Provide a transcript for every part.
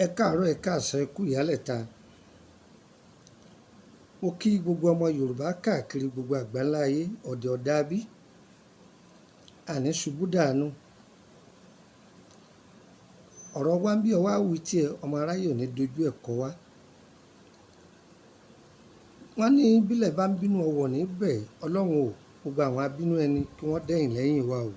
Ẹ káàárọ̀, ẹ káàsán, ẹ kú ìyálẹ̀ta. Mo kí gbogbo ọmọ Yorùbá káàkiri gbogbo àgbáńlá ayé, ọ̀dẹ̀ ọ̀dà bí. Àní ṣubú dànù. Ọ̀rọ̀ wa ń bí ọwá wí tí ẹ, ọmọ aráyé ò ní dojú ẹ̀ kọ wá. Wọ́n ní bílẹ̀ bá ń bínú ọwọ̀ níbẹ̀, Ọlọ́run ò, gbogbo àwọn abínú ẹni kí wọ́n dẹ̀yìn lẹ́yìn wa o.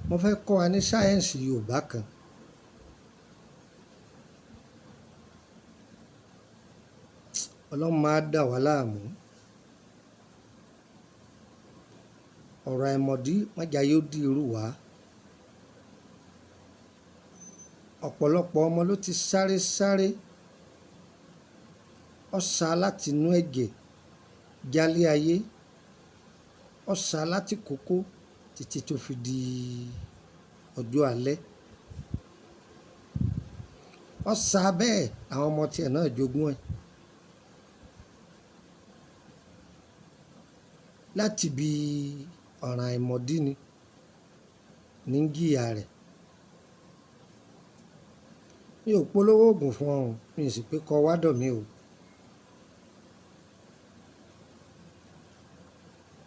Mo fẹ́ kọ́ wa ní sáyẹ́ǹsì Yorùbá kan. Ọlọ́run máa dà wá láàmú. Ọ̀rọ̀ àìmọ̀dí májà yóò di irú wa. Ọ̀pọ̀lọpọ̀ ọmọ ló ti sáré sáré, ó sá láti inú ẹ̀jẹ̀ jálé ayé, ó sá láti kókó títí tó fi di ọjọ́ alẹ́. Ó sá bẹ́ẹ̀ àwọn ọmọ tiẹ̀ náà jogún ẹ̀. Láti bí ọ̀ràn àìmọ̀dí ni, ní ń jìyà rẹ̀. Mi ò polówó òògùn fún ọ, mi sì pé kọ wá dọ̀ mí o.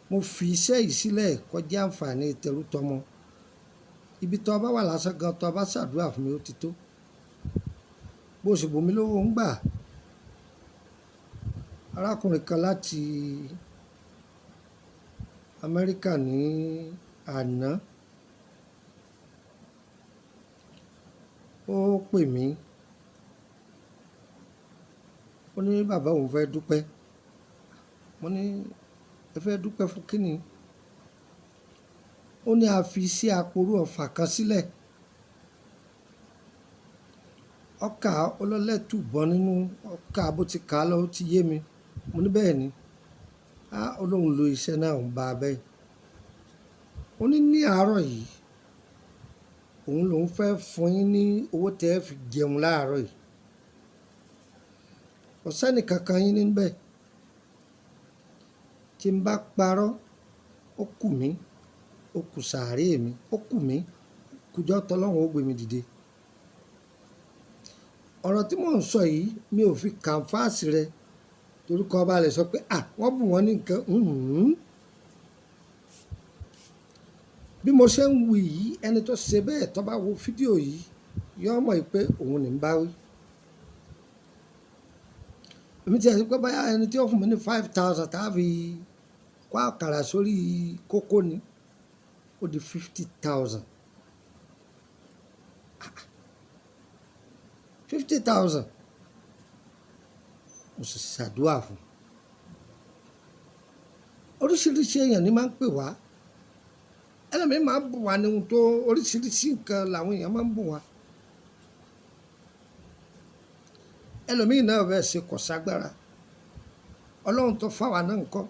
Mo fi iṣẹ́ yìí sílẹ̀ kó jẹ́ àǹfààní tẹrútọmọ. Ibi tó bá wà lásán gan, tó bá ṣàdúrà fún mi ó ti tó. Bó sì bù mí lówó ń gbà. Arákùnrin kan láti Amẹ́ríkà ní àná, ó pè mí. Ó ní bàbá òun fẹ́ dúpẹ́. Mo ní ẹ fẹ́ dúpẹ́ fún kí ni? Ó ní a fi iṣẹ́ aporó ọfà kan sílẹ̀. Ọkà ọlọ́lẹ́tù bọ́ nínú ọkà bó ti kà á lọ ó ti yé mi. Mo ní bẹ́ẹ̀ ni. Á, ó lóun lo iṣẹ́ náà ń bá a bẹ́ẹ̀. Ó ní ní àárọ̀ yìí, òun lòún fẹ́ fún yín ní owó tí ẹ fi jẹun láàárọ̀ yìí. Kò sẹ́ni kankan yín níbẹ̀. Tí n bá parọ́, ó kù mí, ó kù sàárè mi, ó kù mí, kùjọ́ tọ́lọ́run ó gbé mi dìde. Ọ̀rọ̀ tí mò ń sọ yìí mi ò fi kànfàsì rẹ torí kí ọba lè sọ pé à wọ́n bù wọ́n ní nǹkan. Bí mo ṣe ń wí yìí, ẹni tó ṣe bẹ́ẹ̀ tó bá wo fídíò yìí, yóò mọ̀ pé òun ní ń bá wí. Èmi tí ẹ sọ pé báyà ẹni tí ó fún mi ní 5,000 tá fi kó àkàrà sórí kókó ni, ó di 50,000. 50,000. Mo sì ṣàdúrà fún un. Oríṣiríṣi èèyàn ni máa ń pè wá. Ẹlòmíì máa ń bù wá ní ohun tó oríṣiríṣi nǹkan làwọn èèyàn máa ń bù wá. Ẹlòmíì náà fẹ́ ṣe kò ságbára. Ọlọ́run tó fà wá náà ńkọ́.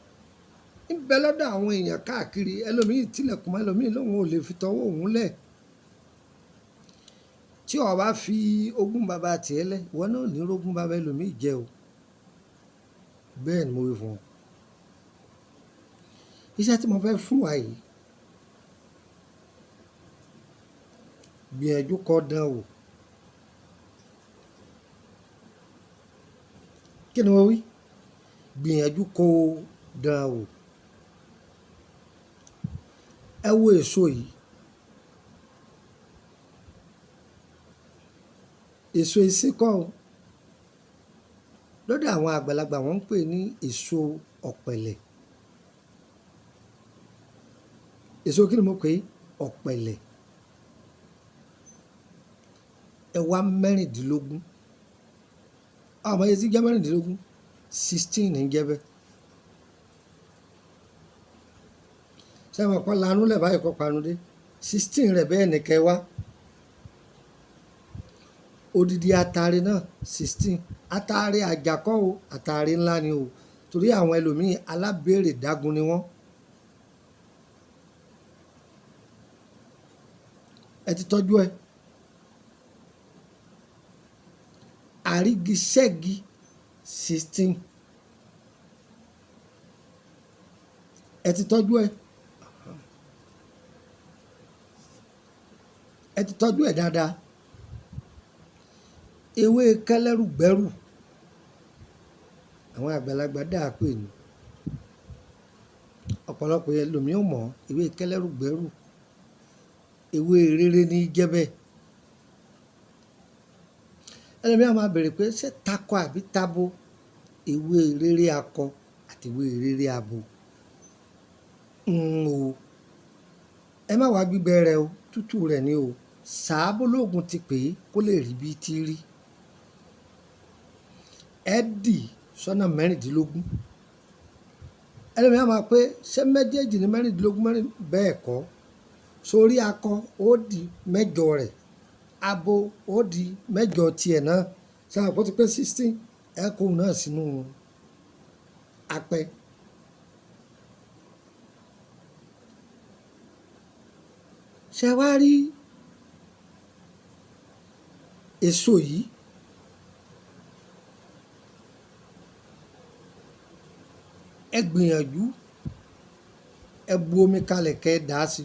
Ń bẹ lọ́dọ̀ àwọn èèyàn káàkiri, ẹlòmíì tilẹ̀kùn mọ́, ẹlòmíì lóun ò lè fi tọwọ́ òun lẹ̀. Tí o bá fi ogún bàbá tiẹ̀ lẹ̀, ìwọ náà ò ní rógún bàbá ẹlòmíì jẹ o. Bẹ́ẹ̀ ni mo wí fún ọ. Iṣẹ́ tí mo fẹ́ fún wa yìí, gbìyànjú kó dán wò. Kí ni mo wí? Gbìyànjú kó dán wò. Ẹ wo èso yìí. Èso ìsín kọ́ o. Lọ́dọ̀ àwọn àgbàlagbà wọ́n ń pè ní èso ọ̀pẹ̀lẹ̀. Èso kí ni mo pè é? Ọ̀pẹ̀lẹ̀. Ẹ wá mẹ́rìndínlógún. Àmọ́ iye tí jẹ́ mẹ́rìndínlógún, 16 ní jẹ́ bẹ́ẹ̀. Ṣé ẹ mọ̀ pé lanú lẹ̀ báyìí kọ́ panu dé? 16 rẹ̀ bẹ́ẹ̀ ni kẹ wá. Odidi atare náà 16. Atare àjàkọ́ o, atare ńlá ni o. Torí àwọn ẹlòmíì alábèrè dágun ni wọ́n. Ẹ ti tọ́jú ẹ. Àrígiṣẹ́gi 16. Ẹ ti tọ́jú ẹ. ti tọ́jú ẹ̀ dáadáa. Ewé kẹlẹ́rùgbẹ́rù àwọn àgbàlagbà dáa pè ní, ọ̀pọ̀lọpọ̀ ẹlòmíì ò mọ̀. Ewé kẹlẹ́rùgbẹ́rù, ewé rere ní jẹ́ bẹ́ẹ̀. Ẹlòmíì á máa bèrè pé ṣé takọ àbí tabo? Ewé rere akọ àti ewé rere abo. N o, ẹ má wá gbígbẹ rẹ o, tútù rẹ̀ ni o. Sàábó lóògùn ti pè é kó lè rí bí ti rí. Ẹ dì sọ́nà 16. Ẹlòmíì á máa pé ṣé méjèèjì ní 16 mẹ́rin? Bẹ́ẹ̀ kọ́. Sórí akọ ó di 8 rẹ̀, abo ó di 8 tiẹ̀ náà. Ṣé àwọn kò ti pé 16? Ẹ kó òun náà sínú apẹ. Ṣé wá rí èso yìí? Ẹ gbìyànjú, ẹ bu omi kalẹ̀ kẹ́ ẹ dà á sí.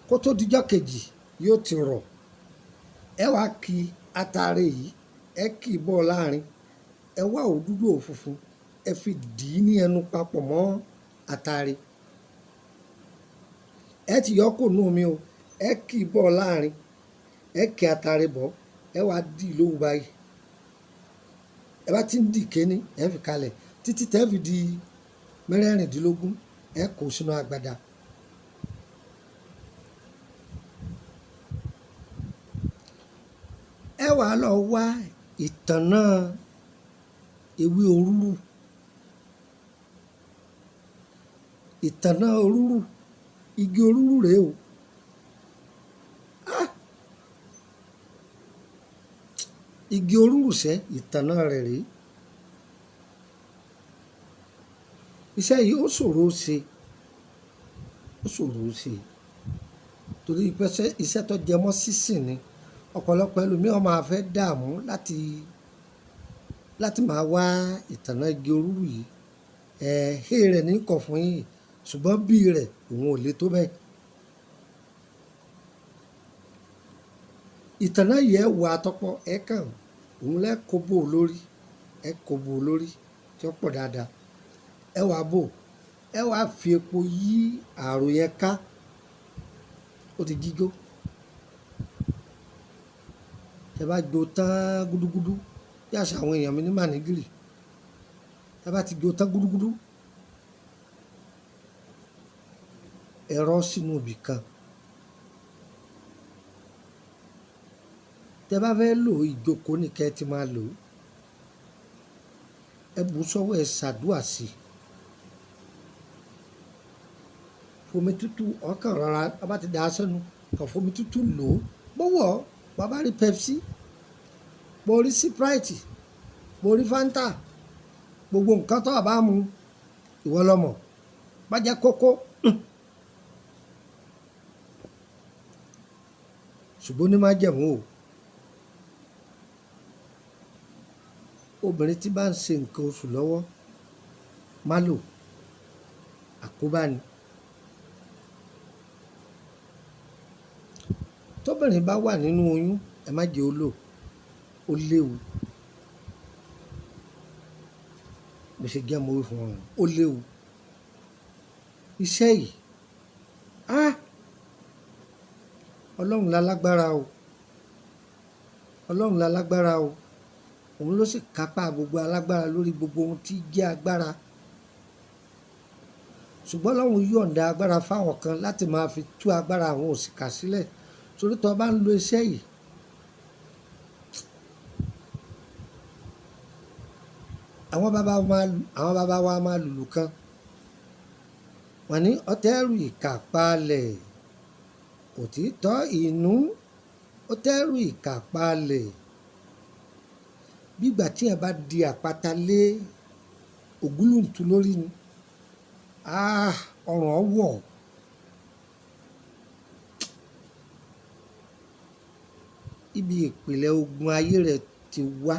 Kó tó dijọ́ kejì yóò ti rọ̀. Ẹ wá ki atare yìí, ẹ kì í bọ́ láàrin. Ẹ wá òdúdú òfunfun, ẹ fi dì í ní ẹnu papọ̀ mọ́ atare. Ẹ ti yọ kó nú omi o, ẹ kì í bọ́ láàrin, ẹ kì atare bọ̀, ẹ wá dì í lówù báyìí. Ẹ bá ti ń dì kéní, ẹ fi kalẹ̀ títí tẹ́ fi di 16, ẹ kó sínú agbada. Ẹ wá lọ wá ìtànná ewé orúrù. Ìtànná orúrù, igi orúrù rèé o. Ah! Igi orúrù sẹ́, ìtànná rẹ̀ rèé. Iṣẹ́ yìí ó ṣòro ṣe, ó ṣòro ṣe. Torí pé iṣẹ́ tó jẹ mọ́ sísìn ni. Ọ̀pọ̀lọpọ̀ ẹlòmíì ó máa fẹ́ dààmú láti máa wá ìtànná igi orúrù yìí. Ẹ̀, he rẹ̀ ní kọ̀ fún yín, ṣùgbọ́n bí rẹ̀ òun ò lè tó bẹ́ẹ̀. Ìtànná yìí ẹ wà tọ́pọ̀, ẹ kàn, òun lẹ kó bò lórí, ẹ kó bò lórí tí ó pọ̀ dáadáa. Ẹ wá bò, ẹ wá fi epo yí ààrò yẹn ká. Ó ti jíjó. Tẹ bá jó tán gúdúgúdú, bí àṣà àwọn èèyàn mi ní Mànígìrì. Tẹ bá ti jó tán gúdúgúdú, ẹ rọ́ sínú ibì kan. Tẹ bá fẹ́ lò ìjókòó ní kí ẹ ti máa lò. Ẹ bù sọ́wọ́, ẹ ṣàdúà sí i. Fomi tútù ọkàn rara, bá bá ti dà á sẹ́nu, kàn fomi tútù lò ó. Bó wọ̀, bá bá rí Pepsi, bó rí Sprite, bó rí Fanta, gbogbo nǹkan tó bá mu, ìwọ lọ mọ̀. Bá jẹ́ kókó. Ṣùgbọ́n ní májẹ̀mú o. Obìnrin tí bá ń ṣe nǹkan oṣù lọ́wọ́, má lò, àkóbá ni. Tóbìnrin bá wà nínú oyún, ẹ má jẹ ó lò, ó léwu. Mo ṣe jẹ́ mo wí fún ọ, ó léwu. Iṣẹ́ yìí, ah! Ọlọ́run lálágbára o. Ọlọ́run lálágbára o. Òun ló sì kápá gbogbo alágbára lórí gbogbo ohun tí jẹ́ agbára. Ṣùgbọ́n Ọlọ́run yọ̀ǹda agbára fáwọn kan láti máa fi tú agbára àwọn òṣìkà sílẹ̀. Torí tó bá ń lo iṣẹ́ yìí, àwọn baba wa máa lùlù kan. Wọ́n ní ọtẹ́rù ìkà palẹ̀, òtítọ́ inú, ọtẹ́rù ìkà palẹ̀. Bí ìgbà tí ẹ bá di àpáta lé ògúlùntún lórí ni, ah! Ọrùn ọ wọ̀. Ibi ìpìlẹ̀ ogun ayé rẹ̀ ti wá.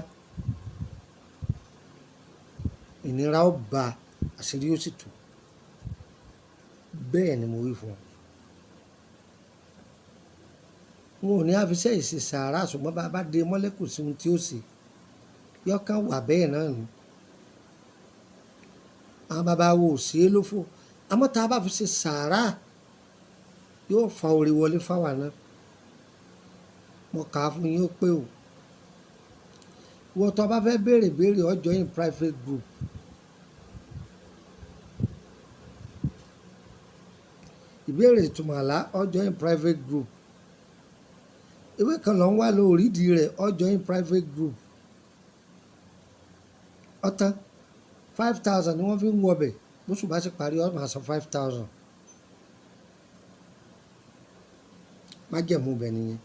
Ìnira ó ba, àṣírí ó sì tú. Bẹ́ẹ̀ ni mo wí fún ọ. Wọn ò ní àfiṣẹ́ ìṣe sàárà, ṣùgbọ́n bá a bá de mọ́lẹ̀ kò sí ohun tí ó ṣe, yọkàn wà bẹ́ẹ̀ náà ni. Àwọn bàbá wo ò sí é lófò, àmọ́ tá a bá fi ṣe sàárà yóò fa orí wọlé fáwa náà. Mo kà á fún yín ó pé o. Ìwọ tó bá fẹ́ béèrè béèrè, ó join private group. Ìbéèrè ìtumọ̀ àlá, ó join private group. Ewé kan ló ń wá lórí ìdí rẹ̀, ó join private group. Ọ̀tán 5,000 ni wọ́n fi ń wọbẹ̀, bóṣù bá sì parí, ó máa san 5,000. Májẹ̀mú bẹ̀ nìyẹn.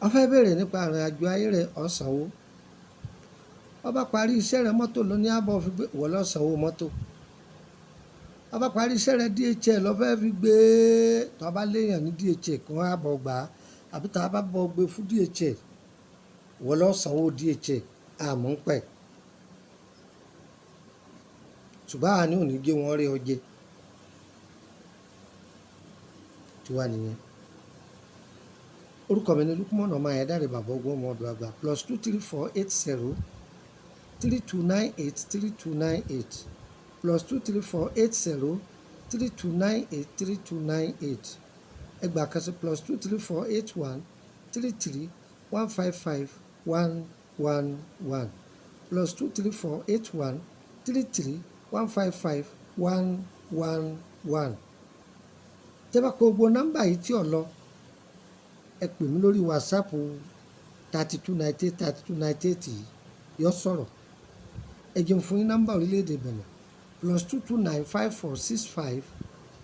Ó fẹ́ béèrè nípa àrìn àjò ayé rẹ̀, ó sanwó. Ó bá parí iṣẹ́ rẹ̀, mọ́tò ló ní àbọ̀ fi gbé, ìwọ ló sanwó mọ́tò. Ó bá parí iṣẹ́ rẹ̀, DHL ló fẹ́ fi gbé, tó bá léèyàn ní DHL kí wọ́n á bọ̀ gbà á, àbí tá a bá bọ̀ gbé fún DHL, ìwọ ló sanwó DHL, àmọ́ ń pẹ̀. Ṣùgbọ́n àwa ní ò ní gé wọn rí ọ jẹ. Tiwa nìyẹn. Orúkọ mi ni Lukman ọmọ Ayédáre, bàbá ogún ọmọ ọdọ àgbà. +234 80 3298 3298, +234 80 3298 3298. Ẹgbàá kan sí +234 81 33 155 111, +234 81 33 155 111. Tẹ́ bá pe gbogbo nọ́mbà yìí tí ò lọ, ẹ pè mí lórí WhatsApp 3298 3298 yìí, yóò sọ̀rọ̀. Ẹ jẹun fún yín nọ́mbà orílẹ̀-èdè Benin, +229 54 65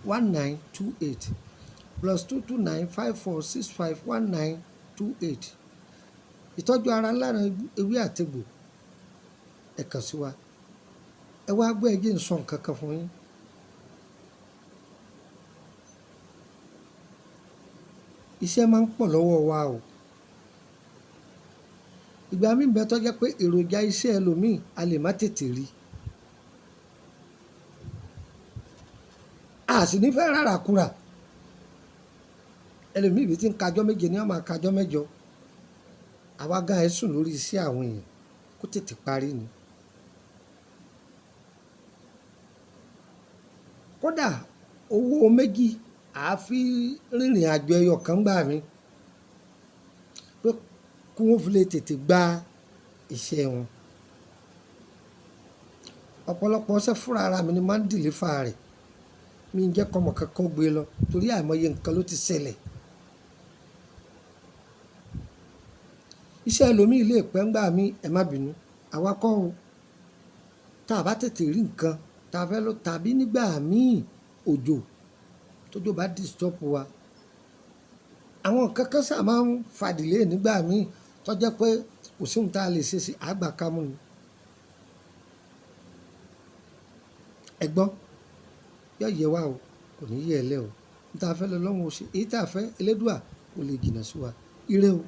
1928, +229 54 65 1928. Ìtọ́jú ara ńlá ewé àtegbò, ẹ kàn sí wa. Ẹ wá gbọ́, ẹ jẹ́ n sọ nǹkan kan fún yín. Iṣẹ́ máa ń pọ̀ lọ́wọ́ wa o. Ìgbà míì bẹ́ẹ̀ tó jẹ́ pé èròjà iṣẹ́ ẹlòmíì a lè má tètè rí. A sì ní fẹ́ rárá kúrà. Ẹlòmíì bí tí ń kájọ́ méje ni wọ́n máa kájọ́ mẹ́jọ. Àwa gan ẹ sùn lórí iṣẹ́ àwọn èèyàn kó tètè parí ni. Kódà owó méjì a fi rìnrìn àjò ẹyọ kan gbà mí pé kí wọ́n fi lè tètè gba iṣẹ́ wọn. Ọ̀pọ̀lọpọ̀ ọṣẹ fúnra ara mi ni máa ń dìlífà rẹ̀. Mi ń jẹ́ kọ́mọ kankan gbé lọ torí àìmọye nǹkan ló ti ṣẹlẹ̀. Iṣẹ́ ẹlòmíì lè pẹ́ ńgbà mí, ẹ má bínú. Àwa kọ́ o. Tá a bá tètè rí nǹkan tá a fẹ́ lò tàbí nígbà míì òjò tójò bá disturb wa. Àwọn nǹkan kan sábà máa ń fa delay nígbà míì tó jẹ́ pé kò sí ohun tá a lè ṣe sí àgbà kámú ni. Ẹ gbọ́, yóò yẹ wá o, kò ní yẹ ẹ lẹ́ o. Ohun tá a fẹ́ lọ lọ́hùn ó ṣe, èyí tá a fẹ́ Elédùà kò lè jìnnà sí wa. Ire o.